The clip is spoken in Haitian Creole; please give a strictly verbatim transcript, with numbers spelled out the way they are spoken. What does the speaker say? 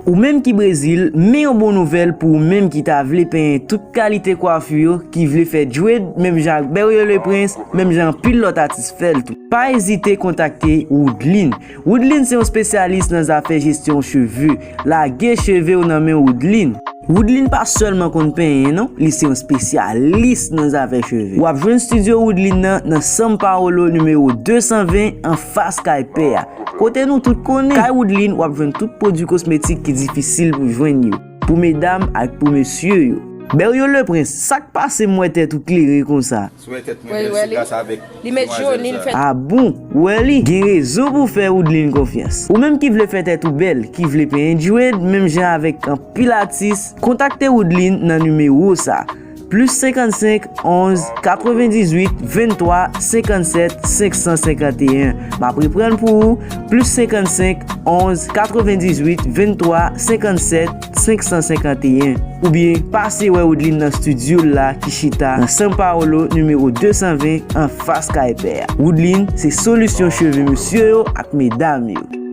Ou menm ki Brezil, men yon bon nouvèl pou ou menm ki ta vle penyen tout kalite kwafi yo, ki vle fè dread menm jan ak Berrio Le Prince, menm jan anpil lòt atis fè l tou. Pa ezite kontakte Woodline. Woodline se yon espesyalis nan zafè jesyon cheve. Lage cheve w nan men Woodline. Woodline pa sèlman konn penyen non, li se yon espesyalis nan zafè cheve. W ap jwenn estidyo Woodline nan nan São Paulo nimewo de san ven anfas kay pè a. Kote nou tout konnen, kay Woodline w ap jwenn tout pwodui kosmetik ki difisil pou jwenn yo, pou medam ak pou mesye yo. Berrio Le Prince, sa k pase m wè tèt ou klere konsa? Si w wè tèt mwen bèl, se gras avèk Li met joni, li fè Ah bon, ou wè li, gen rezon pou fè Woodline konfyans. Ou menm ki vle fè tèt ou bèl, ki vle penyen dread menm jan avèk anpil atis, kontakte Woodline nan nimewo sa. Plis senkannsenk, onz, katrevendizuit, venntwa, senkannsèt, senk san senkanteyen. M ap reprann pou ou, plis senkannsenk, onz, katrevendizuit, venntwa, senkannsèt, senk san senkanteyen. Oubyen pase wè Woodline nan estidyo l la ki chita nan São Paulo nimewo de san ven anfas kay pè a. Woodline se solisyon cheve mesye yo ak medam yo.